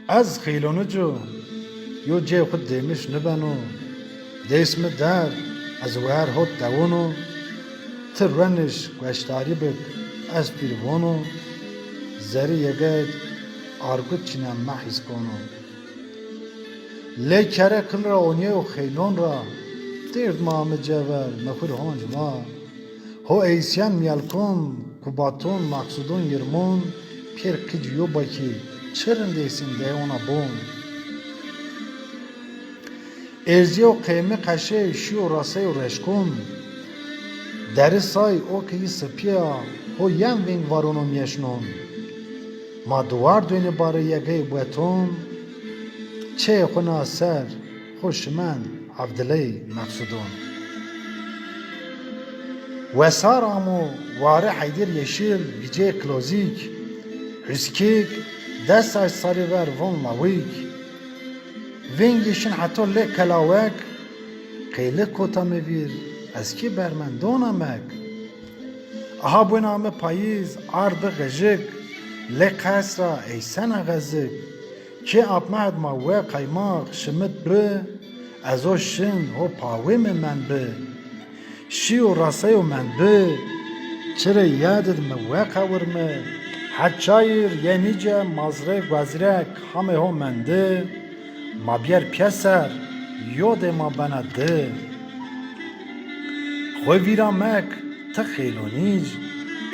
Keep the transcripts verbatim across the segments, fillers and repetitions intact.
Ez Xeylonic o, yo cê xwu dêmiş nibeno. Dês mi der, ez wer hot dewono. Ti reniş, gueşdarî bik, ez pîr vono. Zerî yeged argut çîne mehîs kono. Lê kere kil ra onyeyo Xeylon ra, dêrd ma ame cever, mexur honc ma. Ho eysyen miyelkon, kubaton, maksudon yirmon, pêr qîc yo bakî, çi rind êsîn de ona bon. Êrzîyo qeymi qeşey, şîyo raseyo reşkon. Deri say o ki yi sipîya, ho yen vêng varono mîyeşnon. Ma duwar dönî barê yegey bueton, çeyê xwu na ser, xwu şimen Evdiley Meqsudon. Wesar amo ware heydir yeşil, vicê klozîk, huskîk, des saç sarî ver von lawîk. Vêngî şin heto lê kelawek, qeyli kota mi vîr, ez kî bermendon amek. Aha bwena mi payîz, ard bi xijik, lê qes ra eysena xezik. Kê apmehd ma we qaymaq şimit bi, ez o şin ho pawê mi mend bi. Şîyo raseyo mend bi, çirê yedid mi we qewirmi. Het çayir yenîce mazrê guezrek, hamê ho mendi. Ma bîyer pîyeser, yodê ma bena di. Xwu vîra mek, ti Xeylonîc,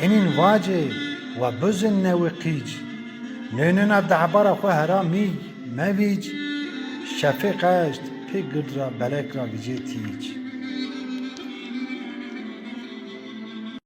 enîn vacê, wa bizin newi qîc. Nênena dehbara xwu hera mîg, mevîc. Şefê qeşt, pê gird ra belek ra vicê tîc.